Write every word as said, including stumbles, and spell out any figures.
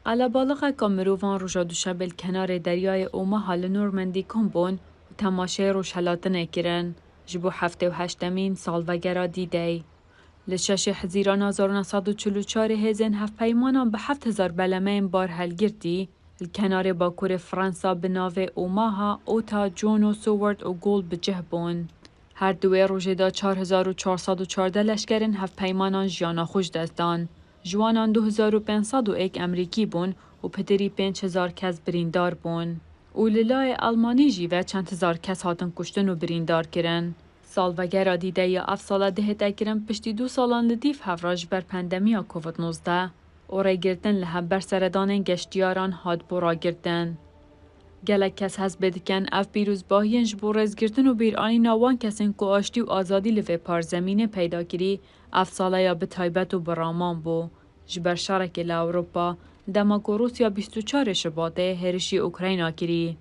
Qelebaliqeka mirovan roja duşemê li kenarê deryayê Omaha li Normandî kom bûn û temaşeyê rojhelatinê kirin ji bo heftê û heştemîn salvegera D-Day. Li şeşê Hezîrana hezar û neh sed û çil û çarê hêzên hevpeymanan bi heft hezar belemeyên bar helgirtî li kenarê bakurê Fransa bi navê Omaha, Ota, Jono, Soward û Gould bi cih bûn. Her di wê rojê de çar hezar û çar sed û çardeh leşkerên hevpeymanan jiyana xwe ji dest dan. Ji wanan du hezar û pênc sed û yek Emerîkî bûn û pitirî pênc hezar kes birîndar bûn. Û li layê Elmanî jî ve çend hezar kes hatin kuştin û birîndar kirin. Salvegera D-Day ya ev sala dihête kirin piştî du salan li dîv hev re ji ber pandemiya Covid nozdeh û rêgirtin li hember seredanên geştiyaran hat bo ragirtin. Gelek kes hesbê dikin ev pîrozbahiyên ji bo rêzgirtin û bîranîna wan kesên ku aştî û azadî li vê parzemînê peyda kirî, ev saleya bi taybet û bi raman bû. Ji ber şerekê li Ewropa, dema ku Rûsya bîst û çarê Şibatê hêrişî Ukrayna kirî.